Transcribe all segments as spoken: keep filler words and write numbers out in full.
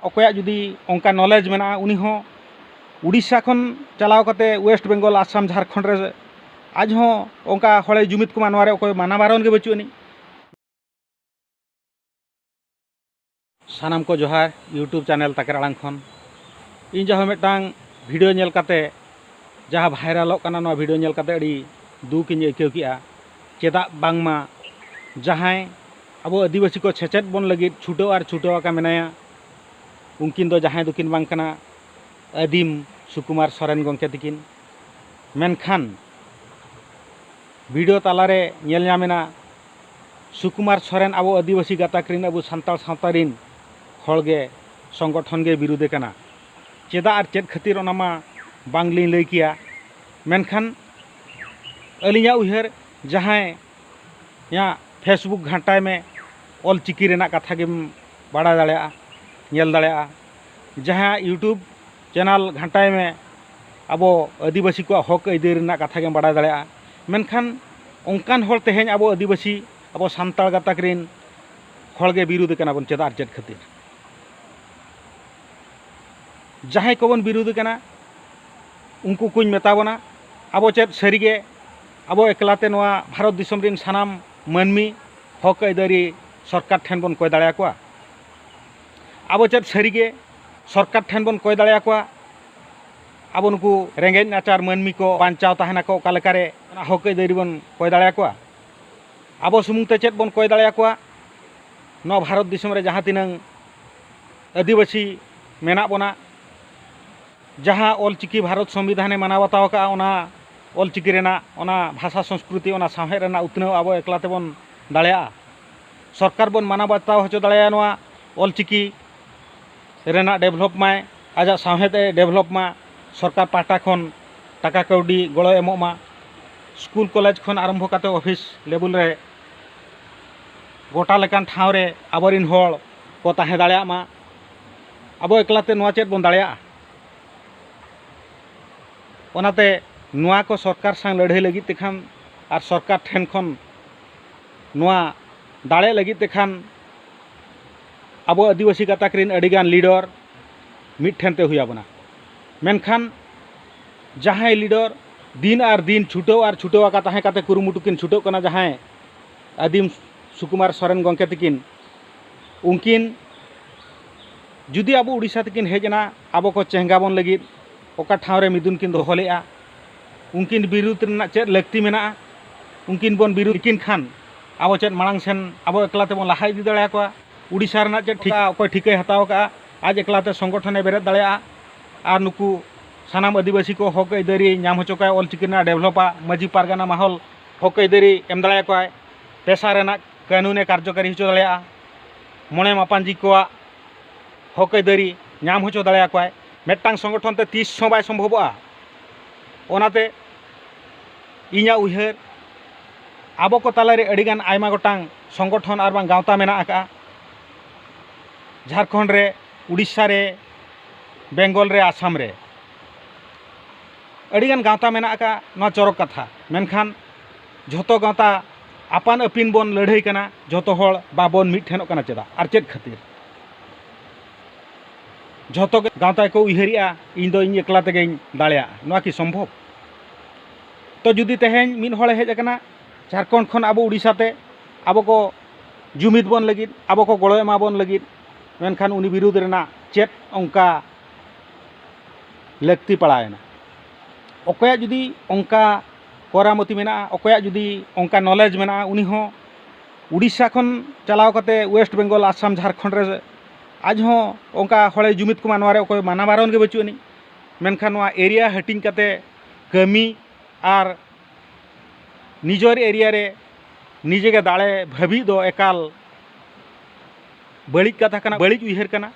ᱚᱠᱚᱭᱟᱜ ᱡᱩᱫᱤ ᱚᱱᱠᱟ ᱱᱚᱞᱮᱡᱽ ᱢᱮᱱᱟᱜᱼᱟ, ᱩᱱᱤ ᱦᱚᱸ ᱩᱲᱤᱥᱥᱟ ᱠᱷᱚᱱ ᱪᱟᱞᱟᱣ ᱠᱟᱛᱮ ᱳᱭᱮᱥᱴ ᱵᱮᱝᱜᱚᱞ, ᱟᱥᱟᱢ, ᱡᱷᱟᱲᱠᱷᱚᱸᱰ ᱨᱮ ᱟᱡ ᱦᱚᱸ ᱚᱱᱠᱟ ᱦᱚᱲᱮ ᱡᱩᱢᱤᱫ ᱠᱚᱢᱟ, ᱱᱚᱣᱟ ᱨᱮ ᱚᱠᱚᱭ ᱢᱟᱱᱟ ᱵᱟᱨᱚᱱ ᱜᱮ ᱵᱟᱹᱪᱩᱜ ᱟᱹᱱᱤᱡ᱾ ᱥᱟᱱᱟᱢ ᱠᱚ ᱡᱚᱦᱟᱨ, YouTube ᱪᱮᱱᱮᱞ ᱛᱟᱠᱮᱨ ᱟᱲᱟᱝ ᱠᱷᱚᱱ᱾ ᱤᱧ ᱡᱟᱦᱟᱸ ᱢᱤᱫᱴᱟᱝ ᱵᱷᱤᱰᱤᱭᱳ ᱧᱮᱞ ᱠᱟᱛᱮ ᱡᱟᱦᱟᱸ ᱵᱷᱟᱭᱨᱟᱞᱚᱜ ᱠᱟᱱᱟ, ᱱᱚᱣᱟ ᱵᱷᱤᱰᱤᱭᱳ ᱧᱮᱞ ᱠᱟᱛᱮ ᱟᱹᱰᱤ ᱫᱩᱠ ᱤᱧ ᱟᱹᱭᱠᱟᱹᱣ ᱠᱮᱜᱼᱟ᱾ ᱪᱮᱫᱟᱜ ᱵᱟᱝᱢᱟ ᱡᱟᱦᱟᱸᱭ ᱟᱵᱚ ᱟᱹᱫᱤᱵᱟᱹᱥᱤ ᱠᱚ ᱥᱮᱪᱮᱫ ᱵᱚᱱ ᱞᱟᱹᱜᱤᱫ ᱪᱷᱩᱴᱟᱹᱣ ᱟᱨ ᱪᱷᱩᱴᱟᱹᱣ ᱟᱠᱟ ᱢᱮᱱᱟᱭᱟ, ᱩᱱᱠᱤᱱ ᱫᱚ ᱡᱟᱦᱟᱸᱭ ᱫᱚᱠᱤᱱ ᱵᱟᱝ ᱠᱟᱱᱟ, ᱟᱹᱫᱤᱢ ᱥᱩᱠᱩᱢᱟᱨ ᱥᱚᱨᱮᱱ ᱜᱚᱢᱠᱮ ᱛᱟᱹᱠᱤᱱ᱾ ᱢᱮᱱᱠᱷᱟᱱ ᱵᱷᱤᱰᱤᱭᱳ ᱛᱟᱞᱟᱨᱮ ᱧᱮᱞ ᱧᱟᱢᱮᱱᱟ, ᱥᱩᱠᱩᱢᱟᱨ ᱥᱚᱨᱮᱱ ᱟᱵᱚ ᱟᱹᱫᱤᱵᱟᱹᱥᱤ ᱜᱟᱛᱟᱠ ᱨᱮᱱ, ᱟᱵᱚ ᱥᱟᱱᱛᱟᱲ ᱥᱟᱶᱛᱟ ᱨᱮᱱ ᱦᱚᱲ ᱜᱮ, ᱥᱚᱝᱜᱚᱴᱷᱚᱱ ᱜᱮ ᱵᱤᱨᱩᱫᱷᱮ ᱠᱟᱱᱟ᱾ ᱪᱮᱫᱟᱜ ᱟᱨ ᱪᱮᱫ ᱠᱷᱟᱹᱛᱤᱨ, ᱚᱱᱟ ᱢᱟ ᱵᱟᱝᱞᱤᱧ ᱞᱟᱹᱭ ᱠᱮᱭᱟ, ᱢᱮᱱᱠᱷᱟᱱ ᱟᱹᱞᱤᱧᱟᱜ ᱩᱭᱦᱟᱹᱨ, ᱡᱟᱦᱟᱸᱭ ᱤᱧᱟᱹᱜ Facebook ᱜᱷᱟᱱᱴᱟᱭ ᱢᱮ, ᱚᱞ ᱪᱤᱠᱤ ᱨᱮᱱᱟᱜ ᱠᱟᱛᱷᱟ ᱜᱮᱢ ᱵᱟᱲᱟᱭ ᱫᱟᱲᱮᱭᱟᱜᱼᱟ, ᱧᱮᱞ ᱫᱟᱲᱮᱭᱟᱜᱼᱟ᱾ ᱡᱟᱦᱟᱸ YouTube ᱪᱮᱱᱮᱞ ᱜᱷᱟᱱᱴᱟᱭ ᱢᱮ, ᱟᱵᱚ ᱟᱹᱫᱤᱵᱟᱹᱥᱤ ᱠᱚᱣᱟᱜ ᱦᱚᱠ ᱟᱹᱭᱫᱟᱹᱨᱤ ᱨᱮᱱᱟᱜ ᱠᱟᱛᱷᱟ ᱜᱮᱢ ᱵᱟᱲᱟᱭ ᱫᱟᱲᱮᱭᱟᱜᱼᱟ᱾ ᱢᱮᱱᱠᱷᱟᱱ ᱚᱱᱠᱟᱱ ᱦᱚᱲ ᱛᱮᱦᱮᱧ ᱟᱵᱚ ᱟᱹᱫᱤᱵᱟᱹᱥᱤ, ᱟᱵᱚ ᱥᱟᱱᱛᱟᱲ ᱜᱟᱛᱟᱠ ᱨᱮᱱ ᱦᱚᱲ ᱜᱮ ᱵᱤᱨᱩᱫᱷ ᱠᱟᱱᱟ ᱵᱚᱱ᱾ ᱪᱮᱫᱟᱜ ᱟᱨ ᱪᱮᱫ ᱠᱷᱟᱹᱛᱤᱨ? ᱡᱟᱦᱟᱸᱭ ᱠᱚᱵᱚᱱ ᱵᱤᱨᱩᱫᱷ ᱠᱟᱱᱟ, ᱩᱱᱠᱩ ᱠᱚᱧ ᱢᱮᱛᱟ ᱵᱚᱱᱟ, ᱟᱵᱚ ᱪᱮᱫ ᱥᱟᱹᱨᱤᱜᱮ ᱟᱵᱚ ᱮᱠᱞᱟᱛᱮ ᱱᱚᱣᱟ ᱵᱷᱟᱨᱚᱛ ᱫᱤᱥᱚᱢ ᱨᱮᱱ ᱥᱟᱱᱟᱢ ᱢᱟᱹᱱᱢᱤ ᱦᱚᱠ ᱟᱹᱭᱫᱟᱹᱨᱤ ᱥᱚᱨᱠᱟᱨ ᱴᱷᱮᱱ ᱵᱚᱱ ᱠᱚᱭ ᱫᱟᱲᱮᱭᱟᱠᱚᱣᱟ? ᱟᱵᱚ ᱪᱮᱫ ᱥᱟᱹᱨᱤᱜᱮ ᱥᱚᱨᱠᱟᱨ ᱴᱷᱮᱱ ᱵᱚᱱ ᱠᱚᱭ ᱫᱟᱲᱮᱭᱟᱠᱚᱣᱟ? ᱟᱵᱚ ᱱᱩᱠᱩ ᱨᱮᱸᱜᱮᱡ ᱱᱟᱪᱟᱨ ᱢᱟᱹᱱᱢᱤ ᱠᱚ ᱵᱟᱧᱪᱟᱣ ᱛᱟᱦᱮᱱᱟᱠᱚ ᱚᱠᱟ ᱞᱮᱠᱟᱨᱮ, ᱚᱱᱟ ᱦᱚᱠ ᱟᱹᱭᱫᱟᱹᱨᱤ ᱵᱚᱱ ᱠᱚᱭ ᱫᱟᱲᱮᱭᱟᱠᱚᱣᱟ? ᱟᱵᱚ ᱥᱩᱢᱩᱝ ᱛᱮ ᱪᱮᱫ ᱵᱚᱱ ᱠᱚᱭ ᱫᱟᱲᱮᱭᱟᱠᱚᱣᱟ? ᱱᱚᱣᱟ ᱵᱷᱟᱨᱚᱛ ᱫᱤᱥᱚᱢ ᱨᱮ ᱡᱟᱦᱟᱸ ᱛᱤᱱᱟᱹᱝ ᱟᱹᱫᱤᱵᱟᱹᱥᱤ ᱢᱮᱱᱟᱜ ᱵᱚᱱᱟ, ᱡᱟᱦᱟᱸ ᱚᱞ ᱪᱤᱠᱤ ᱵᱷᱟᱨᱚᱛ ᱥᱚᱝᱵᱤᱫᱷᱟᱱᱮ ᱢᱟᱱᱟᱣ ᱵᱟᱛᱟᱣ ᱟᱠᱟᱫᱼᱟ, ᱚᱱᱟ ᱚᱞ ᱪᱤᱠᱤ ᱨᱮᱱᱟᱜ, ᱚᱱᱟ ᱵᱷᱟᱥᱟ ᱥᱚᱸᱥᱠᱨᱤᱛᱤ, ᱚᱱᱟ ᱥᱟᱶᱦᱮᱫ ᱨᱮᱱᱟᱜ ᱩᱛᱱᱟᱹᱣ ᱟᱵᱚ ᱮᱠᱞᱟ ᱛᱮᱵᱚᱱ ᱫᱟᱲᱮᱭᱟᱜᱼᱟ᱾ ᱥᱚᱨᱠᱟᱨ ᱵᱚᱱ ᱢᱟᱱᱟᱣ ᱵᱟᱛᱟᱣ ᱦᱚᱪᱚ ᱫᱟᱲᱮᱭᱟᱜᱼᱟ ᱱᱚᱣᱟ ᱚᱞ ᱪᱤᱠᱤ ᱨᱮᱱᱟᱜ ᱰᱮᱵᱷᱞᱚᱯ ᱢᱟᱭ, ᱟᱡᱟᱜ ᱥᱟᱶᱦᱮᱫ ᱮ ᱰᱮᱵᱷᱞᱚᱯ ᱢᱟ, ᱥᱚᱨᱠᱟᱨ ᱯᱟᱦᱴᱟ ᱠᱷᱚᱱ ᱴᱟᱠᱟ ᱠᱟᱹᱣᱰᱤ ᱜᱚᱲᱚᱭ ᱮᱢᱚᱜ ᱢᱟ, ᱥᱠᱩᱞ ᱠᱚᱞᱮᱡᱽ ᱠᱷᱚᱱ ᱟᱨᱟᱢᱵᱷᱚ ᱠᱟᱛᱮ ᱚᱯᱷᱤᱥ ᱞᱮᱵᱮᱞ ᱨᱮ ᱜᱚᱴᱟ ᱞᱮᱠᱟᱱ ᱴᱷᱟᱶ ᱨᱮ ᱟᱵᱚᱨᱤᱱ ᱦᱚᱲ ᱠᱚ ᱛᱟᱦᱮᱸ ᱫᱟᱲᱮᱭᱟᱜ ᱢᱟ᱾ ᱟᱵᱚ ᱮᱠᱞᱟᱛᱮ ᱱᱚᱣᱟ ᱪᱮᱫ ᱵᱚᱱ ᱫᱟᱲᱮᱭᱟᱜᱼᱟ? ᱚᱱᱟᱛᱮ ᱱᱚᱣᱟ ᱠᱚ ᱥᱚᱨᱠᱟᱨ ᱥᱟᱶ ᱞᱟᱹᱲᱦᱟᱹᱭ ᱞᱟᱹᱜᱤᱫ ᱛᱮᱠᱷᱟᱱ ᱟᱨ ᱥᱚᱨᱠᱟᱨ ᱴᱷᱮᱱ ᱠᱷᱚᱱ ᱱᱚᱣᱟ ᱫᱟᱲᱮ ᱞᱟᱹᱜᱤᱫ ᱛᱮᱠᱷᱟᱱ ᱟᱵᱚ ᱟᱹᱫᱤᱵᱟᱹᱥᱤ ᱜᱟᱛᱟᱠ ᱨᱮᱱ ᱟᱹᱰᱤᱜᱟᱱ ᱞᱤᱰᱟᱨ ᱢᱤᱫ ᱴᱷᱮᱱ ᱛᱮ ᱦᱩᱭ ᱟᱵᱚᱱᱟ᱾ ᱢᱮᱱᱠᱷᱟᱱ ᱡᱟᱦᱟᱸᱭ ᱞᱤᱰᱟᱨ ᱫᱤᱱ ᱟᱨ ᱫᱤᱱ ᱪᱷᱩᱴᱟᱹᱣ ᱟᱨ ᱪᱷᱩᱴᱟᱹᱣ ᱟᱠᱟ ᱛᱟᱦᱮᱸ ᱠᱟᱛᱮ ᱠᱩᱨᱩᱢᱩᱴᱩ ᱠᱤᱱ ᱪᱷᱩᱴᱟᱹᱜ ᱠᱟᱱᱟ, ᱡᱟᱦᱟᱸᱭ ᱟᱹᱫᱤᱢ ᱥᱩᱠᱩᱢᱟᱨ ᱥᱚᱨᱮᱱ ᱜᱚᱢᱠᱮ ᱛᱟᱹᱠᱤᱱ, ᱩᱱᱠᱤᱱ ᱡᱩᱫᱤ ᱟᱵᱚ ᱩᱲᱤᱥᱥᱟ ᱛᱮᱠᱤᱱ ᱦᱮᱡ ᱮᱱᱟ, ᱟᱵᱚ ᱠᱚ ᱪᱮᱸᱜᱷᱟ ᱵᱚᱱ ᱞᱟᱹᱜᱤᱫ, ᱚᱠᱟ ᱴᱷᱟᱶ ᱨᱮ ᱢᱤᱫᱩᱱ ᱠᱤᱱ ᱫᱚᱦᱚ ᱞᱮᱫᱼᱟ, ᱩᱱᱠᱤᱱ ᱵᱤᱨᱩᱫᱽ ᱨᱮᱱᱟᱜ ᱪᱮᱫ ᱞᱟᱹᱠᱛᱤ ᱢᱮᱱᱟᱜᱼᱟ? ᱩᱱᱠᱤᱱ ᱵᱚᱱ ᱵᱤᱨᱩᱫᱽ ᱠᱤᱱ ᱠᱷᱟᱱ ᱟᱵᱚ ᱪᱮᱫ ᱢᱟᱲᱟᱝ ᱥᱮᱱ ᱟᱵᱚ ᱮᱠᱞᱟ ᱛᱮᱵᱚᱱ ᱞᱟᱦᱟ ᱤᱫᱤ ᱫᱟᱲᱮᱭᱟᱠᱚᱣᱟ? ᱩᱲᱤᱥᱥᱟ ᱨᱮᱱᱟᱜ ᱪᱮᱫ ᱴᱷᱤᱠ ᱚᱠᱚᱭ ᱴᱷᱤᱠᱟᱹᱭ ᱦᱟᱛᱟᱣ ᱟᱠᱟᱫᱼᱟ? ᱟᱡ ᱮᱠᱞᱟ ᱛᱮ ᱥᱚᱝᱜᱚᱴᱷᱚᱱᱮ ᱵᱮᱨᱮᱫ ᱫᱟᱲᱮᱭᱟᱜᱼᱟ ᱟᱨ ᱱᱩᱠᱩ ᱥᱟᱱᱟᱢ ᱟᱹᱫᱤᱵᱟᱹᱥᱤ ᱠᱚ ᱦᱚᱠ ᱟᱹᱭᱫᱟᱹᱨᱤ ᱧᱟᱢ ᱦᱚᱪᱚ ᱠᱟᱭᱟ, ᱚᱞᱪᱤᱠᱤ ᱨᱮᱱᱟᱜ ᱰᱮᱵᱷᱞᱚᱯᱟ, ᱢᱟᱹᱡᱷᱤ ᱯᱟᱨᱜᱟᱱᱟ ᱢᱟᱦᱚᱞ ᱦᱚᱠ ᱟᱹᱭᱫᱟᱹᱨᱤ ᱮᱢ ᱫᱟᱲᱮᱭᱟᱠᱚᱣᱟᱭ, ᱯᱮᱥᱟ ᱨᱮᱱᱟᱜ ᱠᱟᱹᱱᱩᱱᱮ ᱠᱟᱨᱡᱚᱠᱟᱨᱤ ᱦᱚᱪᱚ ᱫᱟᱲᱮᱭᱟᱜᱼᱟ, ᱢᱚᱬᱮ ᱢᱟᱯᱟᱱᱡᱤ ᱠᱚᱣᱟᱜ ᱦᱚᱠ ᱟᱹᱭᱫᱟᱹᱨᱤ ᱧᱟᱢ ᱦᱚᱪᱚ ᱫᱟᱲᱮᱭᱟᱠᱚᱣᱟᱭ᱾ ᱢᱤᱫᱴᱟᱝ ᱥᱚᱝᱜᱚᱴᱷᱚᱱ ᱛᱮ ᱛᱤᱥ ᱦᱚᱸ ᱵᱟᱭ ᱥᱚᱢᱵᱷᱚᱵᱚᱜᱼᱟ᱾ ᱚᱱᱟᱛᱮ ᱤᱧᱟᱹᱜ ᱩᱭᱦᱟᱹᱨ, ᱟᱵᱚ ᱠᱚ ᱛᱟᱞᱟᱨᱮ ᱟᱹᱰᱤᱜᱟᱱ ᱟᱭᱢᱟ ᱜᱚᱴᱟᱝ ᱥᱚᱝᱜᱚᱴᱷᱚᱱ ᱟᱨ ᱵᱟᱝ ᱜᱟᱶᱛᱟ ᱢᱮᱱᱟᱜ ᱟᱠᱟᱫᱼᱟ, ᱡᱷᱟᱲᱠᱷᱚᱸᱰ ᱨᱮ, ᱩᱲᱤᱥᱥᱟ ᱨᱮ, ᱵᱮᱝᱜᱚᱞ ᱨᱮ, ᱟᱥᱟᱢ ᱨᱮ ᱟᱹᱰᱤᱜᱟᱱ ᱜᱟᱶᱛᱟ ᱢᱮᱱᱟᱜ ᱟᱠᱟᱫᱼᱟ᱾ ᱱᱚᱣᱟ ᱪᱚᱨᱚᱠ ᱠᱟᱛᱷᱟ, ᱢᱮᱱᱠᱷᱟᱱ ᱡᱷᱚᱛᱚ ᱜᱟᱶᱛᱟ ᱟᱯᱟᱱ ᱟᱹᱯᱤᱱ ᱵᱚᱱ ᱞᱟᱹᱲᱦᱟᱹᱭ ᱠᱟᱱᱟ, ᱡᱷᱚᱛᱚ ᱦᱚᱲ ᱵᱟᱵᱚᱱ ᱢᱤᱫ ᱴᱷᱮᱱᱚᱜ ᱠᱟᱱᱟ᱾ ᱪᱮᱫᱟᱜ ᱟᱨ ᱪᱮᱫ ᱠᱷᱟᱹᱛᱤᱨ? ᱡᱷᱚᱛᱚ ᱜᱮ ᱜᱟᱶᱛᱟ ᱜᱮᱠᱚ ᱩᱭᱦᱟᱹᱨᱮᱜᱼᱟ, ᱤᱧ ᱫᱚ ᱤᱧ ᱮᱠᱞᱟ ᱛᱮᱜᱮᱧ ᱫᱟᱲᱮᱭᱟᱜᱼᱟ᱾ ᱱᱚᱣᱟ ᱠᱤ ᱥᱚᱢᱵᱷᱚᱵ? ᱛᱚ ᱡᱩᱫᱤ ᱛᱮᱦᱮᱧ ᱢᱤᱫ ᱦᱚᱲᱮ ᱦᱮᱡ ᱟᱠᱟᱱᱟ ᱡᱷᱟᱲᱠᱷᱚᱸᱰ ᱠᱷᱚᱱ ᱟᱵᱚ ᱩᱲᱤᱥᱥᱟ ᱛᱮ, ᱟᱵᱚ ᱠᱚ ᱡᱩᱢᱤᱫ ᱵᱚᱱ ᱞᱟᱹᱜᱤᱫ, ᱟᱵᱚ ᱠᱚ ᱜᱚᱲᱚ ᱮᱢᱟ ᱵᱚᱱ ᱞᱟᱹᱜᱤᱫ, ᱢᱮᱱᱠᱷᱟᱱ ᱩᱱᱤ ᱵᱤᱨᱩᱫᱽ ᱨᱮᱱᱟᱜ ᱪᱮᱫ ᱚᱱᱠᱟ ᱞᱟᱹᱠᱛᱤ ᱯᱟᱲᱟᱣᱮᱱᱟ? ᱚᱠᱚᱭᱟᱜ ᱡᱩᱫᱤ ᱚᱱᱠᱟ ᱠᱚᱨᱟᱢᱚᱛᱤ ᱢᱮᱱᱟᱜᱼᱟ, ᱚᱠᱚᱭᱟᱜ ᱡᱩᱫᱤ ᱚᱱᱠᱟ ᱱᱚᱞᱮᱡᱽ ᱢᱮᱱᱟᱜᱼᱟ, ᱩᱱᱤ ᱦᱚᱸ ᱩᱲᱤᱥᱥᱟ ᱠᱷᱚᱱ ᱪᱟᱞᱟᱣ ᱠᱟᱛᱮ ᱳᱭᱮᱥᱴ ᱵᱮᱝᱜᱚᱞ, ᱟᱥᱟᱢ, ᱡᱷᱟᱲᱠᱷᱚᱸᱰ ᱨᱮ ᱟᱡ ᱦᱚᱸ ᱚᱱᱠᱟ ᱦᱚᱲᱮ ᱡᱩᱢᱤᱫ ᱠᱚᱢᱟ, ᱱᱚᱣᱟ ᱨᱮ ᱚᱠᱚᱭ ᱢᱟᱱᱟ ᱵᱟᱨᱚᱱ ᱜᱮ ᱵᱟᱹᱪᱩᱜ ᱟᱹᱱᱤᱡ᱾ ᱢᱮᱱᱠᱷᱟᱱ ᱱᱚᱣᱟ ᱮᱨᱤᱭᱟ ᱦᱟᱹᱴᱤᱧ ᱠᱟᱛᱮ ᱠᱟᱹᱢᱤ ᱟᱨ ᱱᱤᱡᱮᱨ ᱮᱨᱤᱭᱟ ᱨᱮ ᱱᱤᱡᱮ ᱜᱮ ᱫᱟᱲᱮ ᱵᱷᱟᱹᱵᱤ ᱫᱚ ᱮᱠᱟᱞ ᱵᱟᱹᱲᱤᱡ ᱠᱟᱛᱷᱟ ᱠᱟᱱᱟ, ᱵᱟᱹᱲᱤᱡ ᱩᱭᱦᱟᱹᱨ ᱠᱟᱱᱟ᱾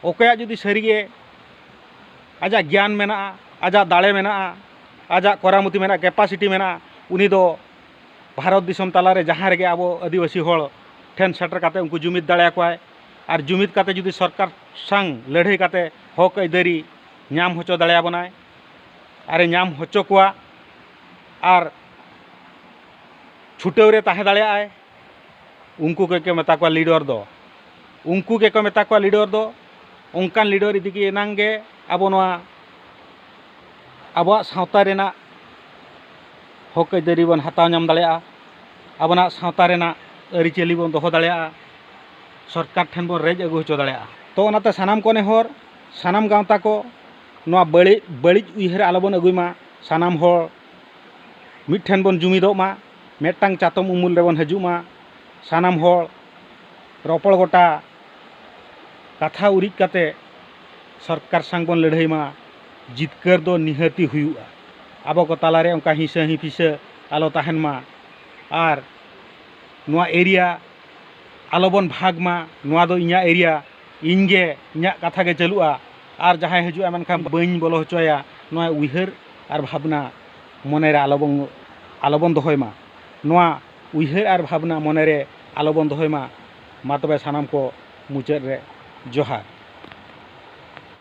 ᱚᱠᱚᱭᱟᱜ ᱡᱩᱫᱤ ᱥᱟᱹᱨᱤᱜᱮ ᱟᱡᱟᱜ ᱜᱮᱭᱟᱱ ᱢᱮᱱᱟᱜᱼᱟ, ᱟᱡᱟᱜ ᱫᱟᱲᱮ ᱢᱮᱱᱟᱜᱼᱟ, ᱟᱡᱟᱜ ᱠᱚᱨᱟᱢᱚᱛᱤ ᱢᱮᱱᱟᱜᱼᱟ, ᱠᱮᱯᱟᱥᱤᱴᱤ ᱢᱮᱱᱟᱜᱼᱟ, ᱩᱱᱤ ᱫᱚ ᱵᱷᱟᱨᱚᱛ ᱫᱤᱥᱚᱢ ᱛᱟᱞᱟᱨᱮ ᱡᱟᱦᱟᱸ ᱨᱮᱜᱮ ᱟᱵᱚ ᱟᱹᱫᱤᱵᱟᱹᱥᱤ ᱦᱚᱲ ᱴᱷᱮᱱ ᱥᱮᱴᱮᱨ ᱠᱟᱛᱮ ᱩᱱᱠᱩ ᱡᱩᱢᱤᱫ ᱫᱟᱲᱮᱭᱟᱠᱚᱣᱟᱭ᱾ ᱟᱨ ᱡᱩᱢᱤᱫ ᱠᱟᱛᱮ ᱡᱩᱫᱤ ᱥᱚᱨᱠᱟᱨ ᱥᱟᱝ ᱞᱟᱹᱲᱦᱟᱹᱭ ᱠᱟᱛᱮ ᱦᱚᱠ ᱟᱹᱭᱫᱟᱹᱨᱤ ᱧᱟᱢ ᱦᱚᱪᱚ ᱫᱟᱲᱮᱭᱟᱵᱚᱱᱟᱭ, ᱟᱨᱮ ᱧᱟᱢ ᱦᱚᱪᱚ ᱠᱚᱣᱟ, ᱟᱨ ᱪᱷᱩᱴᱟᱹᱣ ᱨᱮ ᱛᱟᱦᱮᱸ ᱫᱟᱲᱮᱭᱟᱜᱼᱟᱭ, ᱩᱱᱠᱩ ᱠᱚᱜᱮ ᱢᱮᱛᱟ ᱠᱚᱣᱟ ᱞᱤᱰᱟᱨ ᱫᱚ᱾ ᱩᱱᱠᱩ ᱜᱮᱠᱚ ᱢᱮᱛᱟ ᱠᱚᱣᱟ ᱞᱤᱰᱟᱨ ᱫᱚ᱾ ᱚᱱᱠᱟᱱ ᱞᱤᱰᱟᱨ ᱤᱫᱤ ᱜᱮ ᱮᱱᱟᱝ ᱜᱮ ᱟᱵᱚ ᱱᱚᱣᱟ ᱟᱵᱚᱣᱟᱜ ᱥᱟᱶᱛᱟ ᱨᱮᱱᱟᱜ ᱦᱚᱠ ᱟᱹᱭᱫᱟᱹᱨᱤ ᱵᱚᱱ ᱦᱟᱛᱟᱣ ᱧᱟᱢ ᱫᱟᱲᱮᱭᱟᱜᱼᱟ, ᱟᱵᱚᱱᱟᱜ ᱥᱟᱶᱛᱟ ᱨᱮᱱᱟᱜ ᱟᱹᱨᱤᱪᱟᱹᱞᱤ ᱵᱚᱱ ᱫᱚᱦᱚ ᱫᱟᱲᱮᱭᱟᱜᱼᱟ, ᱥᱚᱨᱠᱟᱨ ᱴᱷᱮᱱ ᱵᱚᱱ ᱨᱮᱡ ᱟᱹᱜᱩ ᱦᱚᱪᱚ ᱫᱟᱲᱮᱭᱟᱜᱼᱟ᱾ ᱛᱚ ᱚᱱᱟᱛᱮ ᱥᱟᱱᱟᱢ ᱠᱚ ᱱᱮᱦᱚᱨ, ᱥᱟᱱᱟᱢ ᱜᱟᱶᱛᱟ ᱠᱚ ᱱᱚᱣᱟ ᱵᱟᱹᱲᱤᱡ, ᱵᱟᱹᱲᱤᱡ ᱩᱭᱦᱟᱹᱨ ᱟᱞᱚᱵᱚᱱ ᱟᱹᱜᱩᱭ ᱢᱟ᱾ ᱥᱟᱱᱟᱢ ᱦᱚᱲ ᱢᱤᱫ ᱴᱷᱮᱱ ᱵᱚᱱ ᱡᱩᱢᱤᱫᱚᱜ ᱢᱟ, ᱢᱤᱫᱴᱟᱝ ᱪᱟᱛᱚᱢ ᱩᱢᱩᱞ ᱨᱮᱵᱚᱱ ᱦᱤᱡᱩᱜ ᱢᱟ᱾ ᱥᱟᱱᱟᱢ ᱦᱚᱲ ᱨᱚᱯᱚᱲ ᱜᱚᱴᱟ, ᱠᱟᱛᱷᱟ ᱩᱨᱤᱡ ᱠᱟᱛᱮ ᱥᱚᱨᱠᱟᱨ ᱥᱟᱝ ᱵᱚᱱ ᱞᱟᱹᱲᱦᱟᱹᱭ ᱢᱟ᱾ ᱡᱤᱛᱠᱟᱹᱨ ᱫᱚ ᱱᱤᱦᱟᱹᱛᱤ ᱦᱩᱭᱩᱜᱼᱟ᱾ ᱟᱵᱚ ᱠᱚ ᱛᱟᱞᱟᱨᱮ ᱚᱱᱠᱟ ᱦᱤᱸᱥᱟᱹ ᱦᱤᱯᱤᱥᱟᱹ ᱟᱞᱚ ᱛᱟᱦᱮᱱ ᱢᱟ᱾ ᱟᱨ ᱱᱚᱣᱟ ᱮᱨᱤᱭᱟ ᱟᱞᱚᱵᱚᱱ ᱵᱷᱟᱜᱽ ᱢᱟ, ᱱᱚᱣᱟ ᱫᱚ ᱤᱧᱟᱹᱜ ᱮᱨᱤᱭᱟ, ᱤᱧ ᱜᱮ, ᱤᱧᱟᱹᱜ ᱠᱟᱛᱷᱟ ᱜᱮ ᱪᱟᱹᱞᱩᱜᱼᱟ, ᱟᱨ ᱡᱟᱦᱟᱸᱭ ᱦᱤᱡᱩᱜᱼᱟ ᱢᱮᱱᱠᱷᱟᱱ ᱵᱟᱹᱧ ᱵᱚᱞᱚ ᱦᱚᱪᱚᱭᱟ, ᱱᱚᱣᱟ ᱩᱭᱦᱟᱹᱨ ᱟᱨ ᱵᱷᱟᱵᱽᱱᱟ ᱢᱚᱱᱮᱨᱮ ᱟᱞᱚᱵᱚᱱ, ᱟᱞᱚᱵᱚᱱ ᱫᱚᱦᱚᱭ ᱢᱟ᱾ ᱱᱚᱣᱟ ᱩᱭᱦᱟᱹᱨ ᱟᱨ ᱵᱷᱟᱵᱽᱱᱟ ᱢᱚᱱᱮᱨᱮ ᱟᱞᱚᱵᱚᱱ ᱫᱚᱦᱚᱭ ᱢᱟ᱾ ᱢᱟ ᱛᱚᱵᱮ ᱥᱟᱱᱟᱢ ᱠᱚ ᱢᱩᱪᱟᱹᱫ ᱨᱮ ᱡᱚᱦᱟᱨ᱾